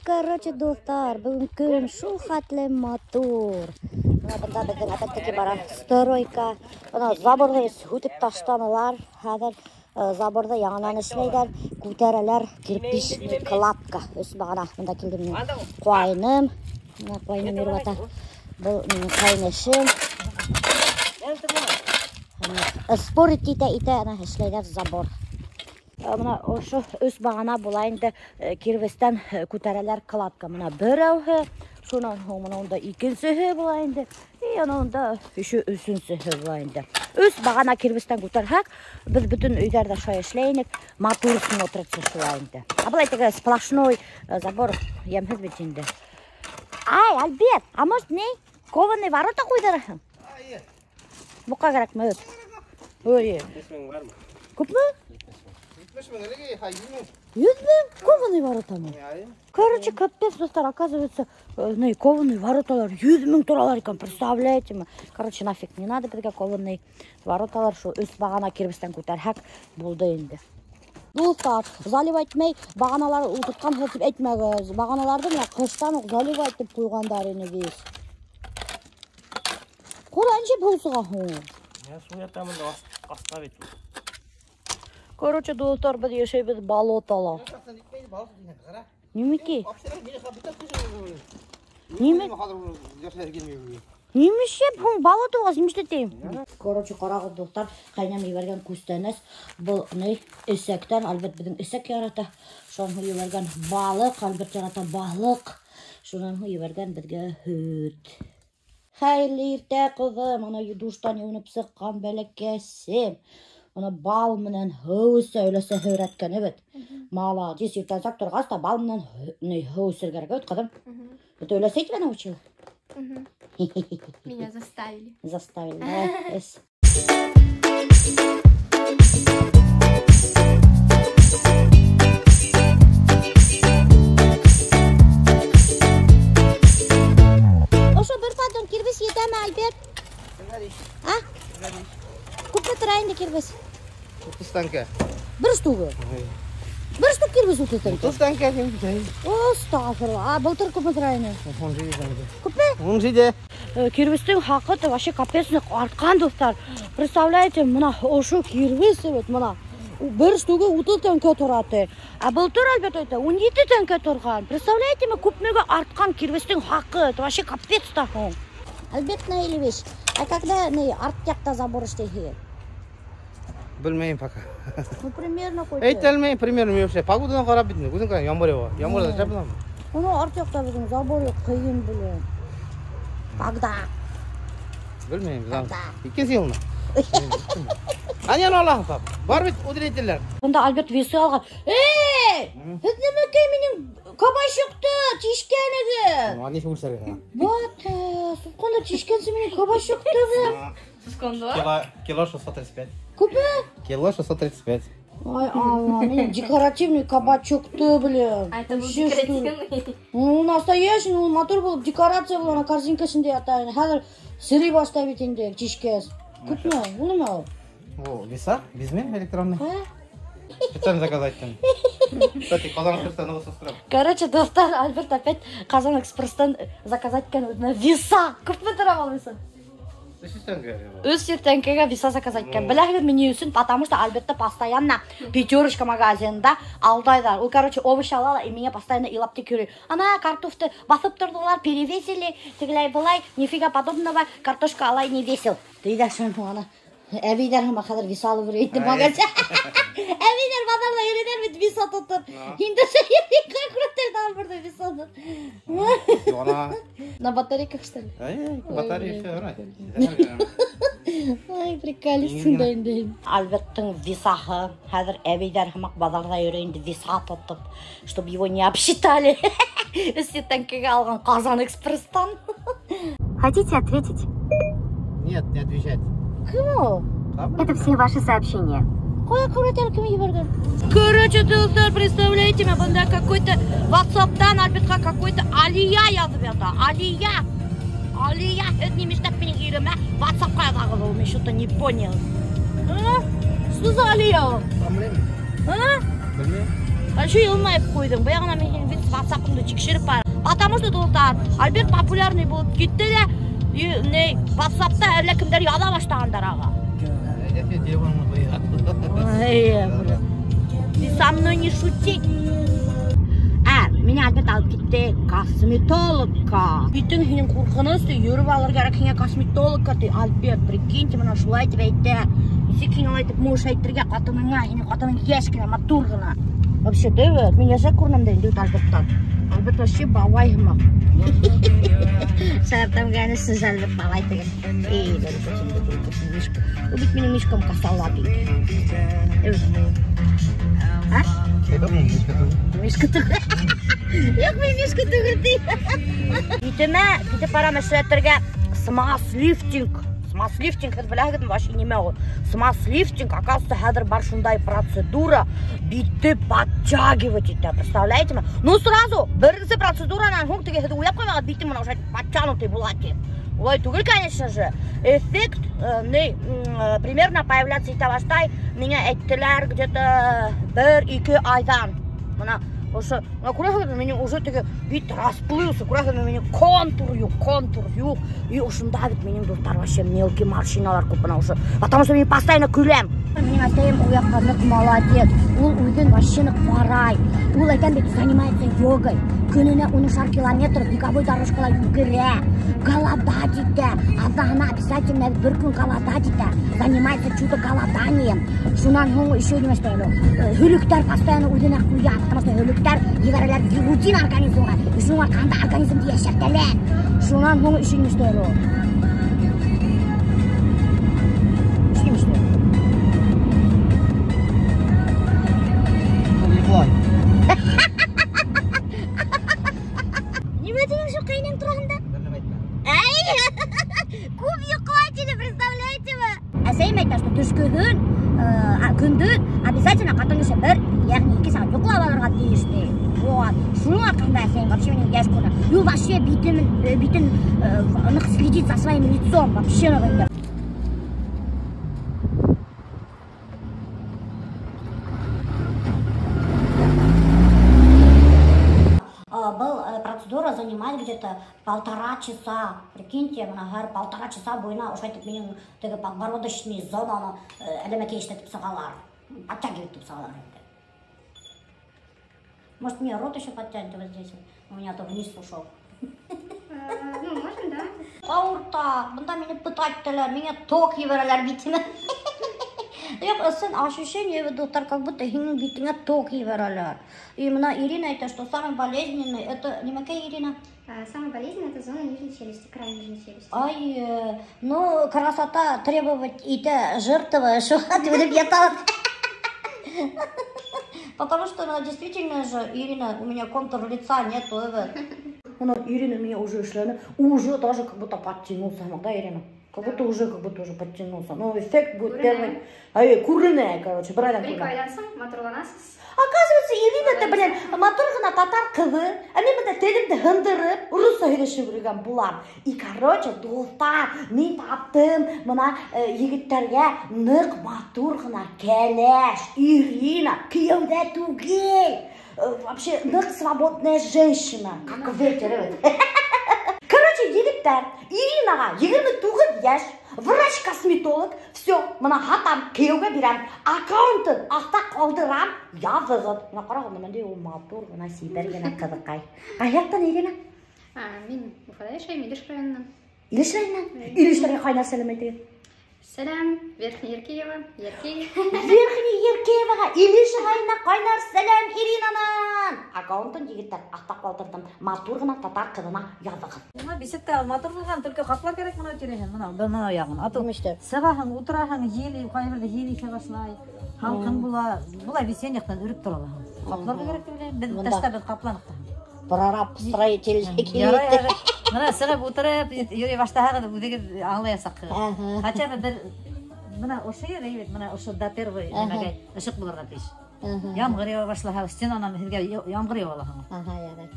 Короче, дуҫтар, бөгөн көн шул хәтле матур. Бына бында беҙҙең опять-таки бара стройка. Бына заборҙы һүтеп ташланылар. Хәҙер заборҙы яңынан эшләйҙәр, күтәрәләр кирпичный кладка. Өс бағана бында килде минең ҡайным. Бына ҡайным йөрөп ята. Был минең ҡайнешем. Спорить итә, ана эшләйҙәр забор. Бына ошо өс бағана була инде, кирбестән күтәрәләр кладка. Бына берәүһе, шунан һуң бына унда икенсеһе була инде. И ана унда өсөнсөһө була инде. Өс бағана кирбестән күтәрһәк, беҙ бөтөн өйҙәрҙә шулай эшләй инек, матур смотрится шулай инде. А былай теге сплошной забор йәмһеҙ бит инде. Ай, Альберт, а может, не? Кованый ворота ҡуйҙыраһың? Буҡа кәрәкме? Ой. Күпме? 100 мең? Кованый воротамы? Короче, капец, дуҫтар, оказывается, ну, кованый вороталар 100 мең торалар икән, представляете ме? Короче, нафиг не надо беҙгә кованый вороталар, шул өс бағана кирбестән күтәрһәк булды инде. Дуҫтар, заливать итмәй, бағаналар ултыртҡан тип әйтмәгеҙ. Бағаналарҙы бына ҡыштан уҡ заливать итеп ҡуйғандар ине бит. Ҡара, нисек һыу сыға һуң? Я һыу ятамын да аҫта бит. Короче, дуҫтар, беҙ йәшәйбеҙ болотала. Нимәки? Нимә? Нимәшәп һуң болото булғас, нимә эшләтәйем? Короче, ҡарағыҙ, дуҫтар, ҡәйнәм ебәргән күстәнәс. Был ни? Эсәктәр, Альберт беҙҙең эсәк ярата. Шунан һуң ебәргән балыҡ, Альберт ярата балыҡ. Шунан һуң ебәргән беҙгә һөт. Хәйерле иртә, ҡыҙым. Ана душтан йыуынып сыҡҡан бәләкәсем. Ана бал менән һыу эсә, өләсә өйрәткән бит. Молодец, иртәнсәк торғас та бал менән һыу эсергә кәрәк бит, ҡыҙым. Это өләсәй тебя научила? Меня заставили. Заставили, да? Эс. Ошо бер поддон кирбес етәме, Альберт? А? Күпме тора инде кирбес? Утыҙ тәңкә. Бер штугы? Бер штук кирбес утыҙ тәңкә? Утыҙ тәңкә, кем бит? Астағфирулла. А былтыр күпме тора ине? 17 тәңкә. Күпме? 17. Кирбестең хаҡы та вообще капец ныҡ артҡан, дуҫтар. Представляете, бына ошо кирбес бит, бына бер штугы утыҙ тәңкә тора ти. Ә былтыр, Альберт әйтә, 17 тәңкә торған. Представляете ме, күпмегә артҡан кирбестең хаҡы? Это вообще капец та һуң. Альберт Наилевич, а когда не арт яҡта забор эшләйһегеҙ? Белмәйем пока. Ну, примерно хоть. Әйтә алмайым, примерно мин вообще. Погодадан ҡарап бит инде. Үҙең ҡара, ямғыр яуа. Ямғырҙа эшләп беләм. Уны арт яҡта беҙҙең забор юҡ, ҡыйын беләм. Когда? Белмәйем, зам. Когда? Икенсе йылны. Ани ана Аллаһ тап. Бар бит удлительләр. Бында Альберт весы алған. Эй! Һеҙ нимәкәй минең кабачокты тишкәнегеҙ? Ани шул эшләргә. Вот, сусҡанда тишкәнсе минең кабачокты. Сусҡанды? Кило, кило 635. Күпме? Кило 635. Ай, Алла, минең декоративный кабачокты, блин. А это был Вообще, что ли? декоративный? Ну, настоящий, ну, мотор был, декорация была, на корзинка эсендә ята ине. Хәҙер серей башлай бит инде, тишкәс. Күпме? Ул нимә ул? О, веса? Безмен электронный. А? Специально заказать там. Кстати, Казан Экспресстан новый состав. Короче, дуҫтар, Альберт опять Казан Экспресстан заказать икән үҙенә веса. Күпме тора был веса? Өс йөҙ тәңкә. Өс йөҙ тәңкәгә веса заказать икән. Ну. Беләһегеҙме ни өсөн? Потому что Альбертты постоянно Пятерочка магазинында алдайҙар. Ул, короче, овощ ала ла, и миңә постоянно илап тик йөрөй. Ана картофты баҫып торҙолар, перевесили, тегеләй былай, нифига подобного, картошка алай не весил. Тейҙәр шуны ана. Әбейҙәр һымаҡ хәҙер веса алып йөрөй инде Ай. магазин. Әбейҙәр баҙарҙа йөрөйҙәр бит веса тотоп. Ну. Инде күрәттәр алып бер веса тотоп. Ана. На батарейках, что ли? Ай, батарея всё, рай. Ай, приколистың да инде. Альберттың весаһы. Хәҙер әбейҙәр һымаҡ баҙарҙа йөрөй инде веса тотоп, чтобы его не обсчитали. Өс йөҙ тәңкәгә алған Казан Экспресстан. Хотите ответить? Нет, не отвечать. Кем ул? Это все ваши сообщения. Ҡуя күрәтәр кем ебәргән? Короче, дуҫтар, представляете, мин бында какой-то WhatsApp-тан Альбертҡа какой-то Алия яҙып ята. Алия. Алия, һеҙ нимә эшләп минең иремә WhatsApp-ҡа яҙағыҙ ул? Мин что-то не понял. А? Что за Алия ул? Проблема. А? Белмәйем. Вообще йылмайып ҡуйҙың. Бая ғына мин һинең бит WhatsApp-ыңды тикшереп барам. Потому что, дуҫтар, Альберт популярный булып китте лә, не, WhatsApp-та әллә кемдәр яҙа башлағандар аға. Ты со мной не шути. Мине Альберт алып китте косметологка. Битең һинең ҡурҡыныс, ти, йөрөп алыр кәрәк һиңә косметологка, ти, Альберт, прикиньте, мына шулай тип әйтә. Нисек һин улай итеп муш әйтергә ҡатыныңа, һинең ҡатының йәш кенә, матур ғына. Вообще, түгел, мин йәшерәк күренәм дә инде Альберттан. Альберт вообще бабай һымаҡ. Шаяртам, конечно же, Альберт бабай түгел. Эй, бәләкәсем, бәләкәсем, мишка. Ул бит минең мишкам косолапый. А? Мишка түгел. Юҡ, мин мишка түгел, ти. Битемә китеп барам эшләтергә смаз-лифтинг. Смаз-лифтинг, һеҙ беләһегеҙме, вообще нимә ул? Смаз-лифтинг, оказывается, хәҙер бар шундай процедура, битте подтягивать итә, представляете ме? Ну, сразу, беренсе процедуранан һуң теге һеҙ уйлап ҡуймағыҙ, битең менән ошолай подтянутый була тип. Улай түгел, конечно же. Эффект, примерно появляться итә башлай, миңә әйттеләр где-то 1-2 айҙан. Мына ошо, мына күрәһегеҙме, минең уже теге бит расплылся, күрәһегеҙме, минең контур юҡ, контур юҡ. И ошонда бит минең дуҫтар вообще мелкий морщиналар күп мына ошо. Потому что мин постоянно көләм. Минең әсәйем ул яҡта ныҡ молодец. Ул үҙен вообще ныҡ ҡарай. Ул әйтәм бит, занимается йогой. Көнөнә 10 километр беговой дорожкала йүгерә, голодать итә. Аҙағына обязательно бер көн голодать итә. Занимается чудо голоданием. Шунан һуң еще нимә эшләй ул? Һөлөктәр постоянно үҙенә ҡуя, потому что һөлөктәр ебәрәләр гирудин организмға. Шуңа ҡанды организмды йәшәртәләр. Шунан һуң еще нимә эшләй ул? Еще нимә эшләй ул? Йоҡлай. Нимә тинең шул ҡәйнәң тураһында? Бер нәмә әйтмә. Ай! Күп йоҡлай тине, представляете ме? Әсәйем әйтә, что төшкөһөн, көндөҙ обязательно ҡатын кеше бер, йәғни 2 сәғәт йоҡлап алырға тейеш ти. Вот. Шуның арҡаһында әсәйем вообще минең йәш күренә. И ул вообще битен ныҡ следит за своим лицом, вообще ныҡ инде. Был процедура занимает где-то 1,5 часа. Прикиньте, мына һәр 1,5 часа буйына ошайтып минең теге подбородочный зонаны әләмәкәй эшләтеп сығалар. Подтягивать итеп сығалар инде. Может, мне рот еще подтянет вот здесь? У меня то вниз ушел. Ну, можно, да. Ауырта, бында мине пытать итәләр, миңә ток ебәрәләр битемә. Юҡ, ысын ощущение, дуҫтар, как будто һинең битеңә ток ебәрәләр. И мына Ирина әйтә, что самый болезненный, это нимәкәй, Ирина? Самый болезненный это зона нижней челюсти, край нижней челюсти. Ай, ну, красота требовать итә жертвы, шуға түләп ята. Потому что, ну, действительно же, Ирина, у меня контур лица нету, эве. Ну, Ирина меня уже эшләне, уже даже как будто подтянулся, да, Ирина? Как будто уже, как будто уже подтянулся. Но эффект будет первый. Ай, куриная, короче, бер айҙан Бер күренә. айҙан һуң матурланасыз. Оказывается, Ирина-то, блин, матур ғына татар ҡыҙы. Ә мин бында телемде һындырып, урыҫса һөйләшеп йөрөгән булам. И, короче, дуҫтар, мин таптым мына егеттәргә ныҡ матур ғына кәләш. Ирина кейәүҙә түгел. Вообще, ныҡ свободная женщина. Как ветер, эвет. Короче, егеттәр, Иринаға 29 йәш, врач-косметолог, все, мына һатам, кейәүгә бирәм, аккаунтын аҫта ҡалдырам, яҙығыҙ. Мына ҡарағыҙ, ниндәй ул матур ғына, сибәр генә ҡыҙыҡай. Ҡай яҡтан, Ирина? Мин Уфала йәшәйем, Илеш районынан. Илеш районынан? Илештәргә ҡайнар сәләм әйтегеҙ. Сәләм, Верхний Еркеево, Еркей. Верхний Еркеевоға, Илеш районына ҡайнар сәләм Иринанан. Аккаунтын егеттәр аҫта ҡалдырҙым. Матур ғына татар ҡыҙына яҙығыҙ. Бына беседка матур булған, только ҡаплар кәрәк мына тирәһен, мына бына яғын. А то Нимәштә? сығаһың, утыраһың, ел, ҡайһы берҙә ел иҫә башлай. Һалҡын була. Былай весенний яҡтан өрөп тора алаһың. Ҡапларға кәрәк тип уйлайым. Беҙ Бында. ташта беҙ ҡапланыҡ та. Прораб строитель Ярай, килде. ярай. Мына сығып ултырып йөрөй башлаһағыҙ, үҙегеҙ аңлаясаҡһығыҙ. Аһа. Хотя бы бер мына ошо ер әйбәт, мына ошо до первой Аһа. нимәгә ышыҡ булырға тейеш. Аһа. Ямғыр яуа башлаһа, стенанан һеҙгә ямғыр яуа алаһың. Аһа, ярай.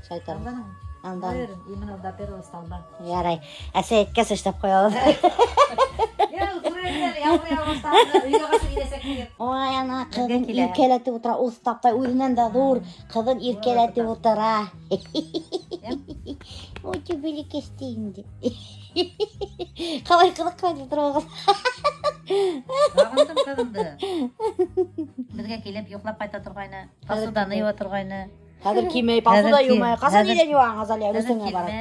Шайтан. Аңланың? Андан. Именно до первого столба. Ярай. Әсәй әйткәс эшләп ҡуялым. Ой, ана ҡыҙын иркәләтеп ултыра, уҫтаптай үҙенән дә ҙур ҡыҙын иркәләтеп ултыра. Ой, түбелекәсте инде. Ҡалай ҡыҙыҡ ҡына ултыра. Һағындым ҡыҙымды. Беҙгә килеп йоҡлап ҡайта торғайны, посуданы йыуа торғайны. Хәҙер килмәй, посуда йыумай. Ҡасан иҙән йыуаң, Азалия, өләсәңә барып?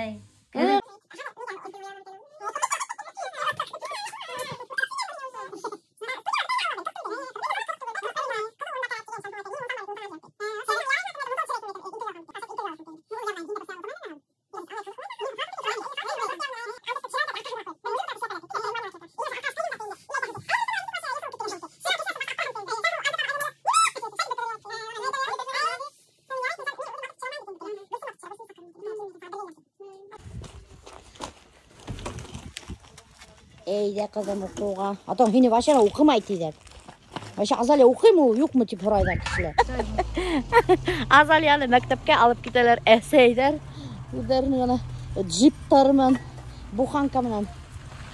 Әйҙә, ҡыҙым, уҡыуға. Атаң һине вообще уҡымай тиҙәр. Вообще Азалия уҡыймы ул, юҡмы тип һорайҙар кешеләр. Азалияны мәктәпкә алып китәләр әсәйҙәр. Үҙҙәренең ана джиптары менән, буханка менән.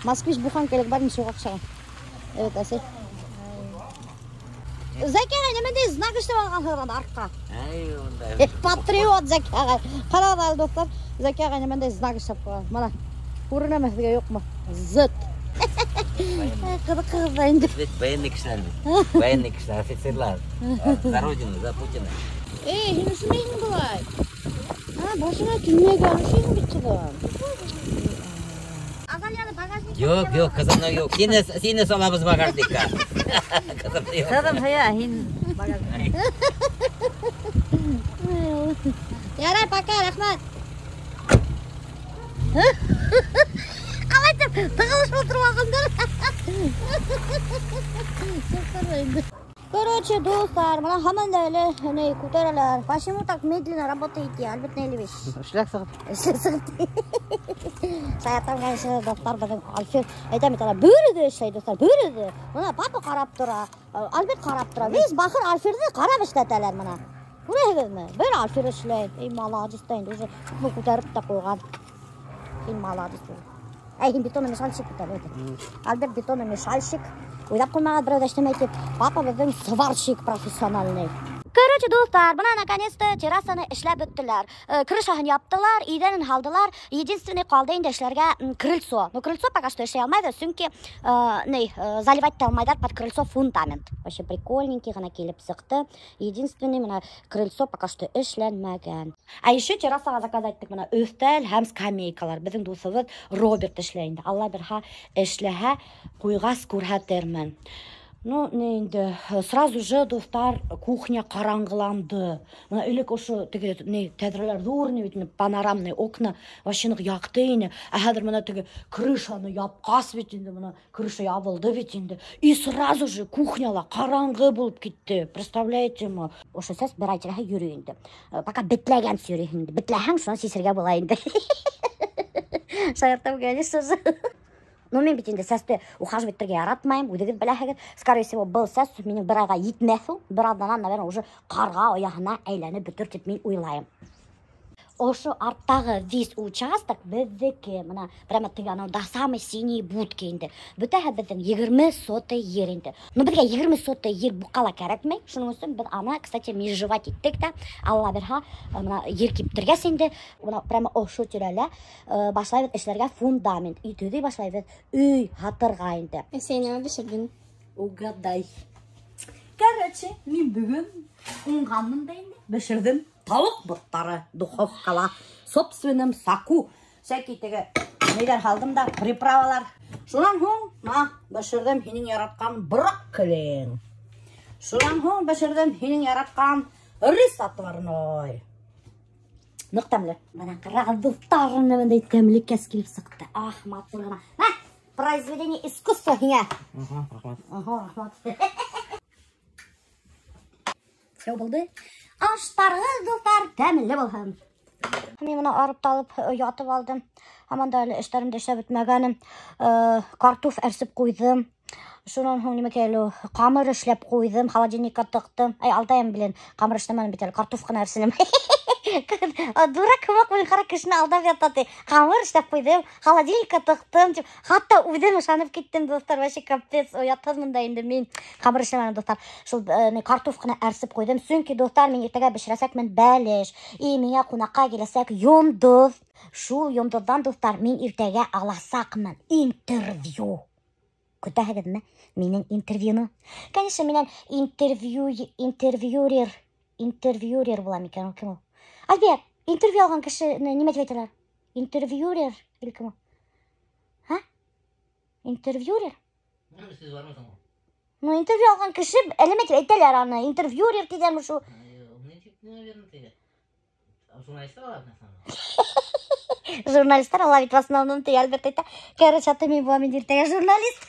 Москвич буханка элек бар, шуға оҡшаған. Evet, әсәй. Зәки ағай, нимәндәй знак эшләп алғанһығыҙ анда артҡа? Әй, унда. Патриот Зәки ағай. Ҡарағыҙ әле, дуҫтар, Зәки ағай нимәндәй знак эшләп ҡуйған. Мына, күренәме һеҙгә, юҡмы? Зыт. Ҡыҙыҡ ҡыҙ ҙа инде. Беҙ военный кешеләр бит. Военный кешеләр, офицерлар. За родину, за Путина. Эй, һин өшөмәйһең былай. А, башыңа килмәгән, өшөйһең бит, ҡыҙым. Азалияны багажникка. Юҡ, юҡ, ҡыҙымны юҡ. Һине салабыҙ багажникка. Ҡыҙымды юҡ. Ҡыҙым һыя, һин багажник. Ярай, пока, рәхмәт. Ҡалайтып, тығылышып ултырып алғандар. Короче, дуҫтар, бына һаман да әле ни күтәрәләр. Почему так медленно работаете, Альберт Наилевич? Эшләк сығып. Эшләк сығып. Саятам, конечно, дуҫтар, беҙҙең Альфир, әйтәм бит, бер үҙе эшләй, дуҫтар, бер үҙе. Бына папа ҡарап тора, Альберт ҡарап тора. Весь бахыр Альфирҙы ҡарап эшләтәләр бына. Күрәһегеҙме? Бер Альфир эшләй. Эй, молодец та инде, уже күпме күтәреп тә ҡуйған. Һин молодец. Әй, һин бетономешальщик бит әле. Альберт бетономешальщик. Уйлап ҡуймаған берәү ҙә эшләмәй тип. Папа беҙҙең сварщик профессиональный. Короче, дуҫтар, бына наконец-то террасаны эшләп бөттөләр. Крышаһын яптылар, иҙәнен һалдылар. Единственный ҡалды инде эшләргә крыльцо. Но крыльцо пока что эшләй алмайҙы, сөнки заливать итә алмайҙар под крыльцо фундамент. Вообще прикольненький ғына килеп сыҡты. Единственный бына крыльцо пока что эшләнмәгән. А еще террасаға заказать иттек бына өҫтәл һәм скамейкалар. Беҙҙең дуҫыбыҙ Роберт эшләй инде. Алла бирһә, эшләһә, ҡуйғас күрһәтермен. Ну, не инде, сразу же, дуҫтар, кухня ҡараңғыланды. Бына элек ошо теге ни тәҙрәләр ҙур ни бит инде, панорамный окна вообще ныҡ яҡты ине. Ә хәҙер бына теге крышаны япҡас бит инде, бына крыша ябылды бит инде. И сразу же кухняла ҡараңғы булып китте. Представляете мы? Ошо сәс бер ай тирәһе йөрөй инде. Пока бетләгәнсе йөрөй инде. Бетләһәң, шунан сисергә була инде. Шаяртам, конечно же. Ну, мин бит инде сәсте ухаживать итергә яратмайым, үҙегеҙ беләһегеҙ. Скорее всего, был сәс минең бер айға етмәҫ ул. Бер аҙнанан, наверное, уже ҡарға ояһына әйләнеп бөтөр тип мин уйлайым. Ошо арттағы весь участок беҙҙеке. Бына прямо теге анау до самой синей будки инде. Бөтәһе беҙҙең 20 сотый ер инде. Но беҙгә 20 сотый ер буҡа ла кәрәкмәй. Шуның өсөн беҙ аны, кстати, межевать иттек тә. Алла бирһә, бына ер киптергәс инде, бына прямо ошо тирәлә башлайбыҙ эшләргә фундамент. Өй төҙөй башлайбыҙ, өй һатырға инде. Әсәй, нимә бешерҙең? Угадай. Короче, мин бөгөн уңғанмын да инде, бешерҙем тауыҡ боттары духовкала, собственном соку. Всякий теге нейҙәр һалдым да, приправалар. Шунан һуң, на, бешерҙем һинең яратҡан брокколи. Шунан һуң бешерҙем һинең яратҡан рис отварной. Ныҡ тәмле. Бына ҡарағыҙ, дуҫтар, бындай тәмле кәс килеп сыҡты. Ах, матур ғына. Мә, произведение искусства һиңә. Аха, рәхмәт. Аха, рәхмәт. Все булды. Аштарығыҙ, дуҫтар, тәмле булһын. Мин бына арып талып ятып алдым. Һаман да әле эштәремде эшләп бөтмәгәнем. Картоф әрсеп ҡуйҙым. Шунан һуң нимәкәй әле ул, ҡамыр эшләп ҡуйҙым, холодильникка тыҡтым. Ай, алдайым, блин, ҡамыр эшләмәнем бит әле, картоф ҡына әрсенем. Дурак һымаҡ мин, ҡара, кешене алдап ята, ти. Ҡамыр эшләп ҡуйҙым, холодильникка тыҡтым, тип. Хатта үҙем ышанып киттем, дуҫтар, вообще капец, оятһыҙмын да инде мин. Ҡамыр эшләмәнем, дуҫтар. Шул ни, картоф ҡына әрсеп ҡуйҙым. Сөнки, дуҫтар, мин иртәгә бешерәсәкмен бәлеш. И миңә ҡунаҡҡа киләсәк йондоҙ. Шул йондоҙҙан, дуҫтар, мин иртәгә аласаҡмын интервью. Көтәһегеҙме минең интервьюны? Конечно, минән интервью, интервьюер була микән ул, кем ул? Альберт, интервью алған кешене нимә тип әйтәләр? Интервьюер или кем ул? Һа? Интервьюер? Һүҙ бармы һуң? Ну, интервью алған кеше әллә тип әйтәләр аны. Интервьюер тиҙәрме шул? Не тип, наверное, теге. Журналисттар ала в основном. Журналисттар ала бит в основном, ти Альберт әйтә. Короче, аты мин булам инде иртәгә журналист.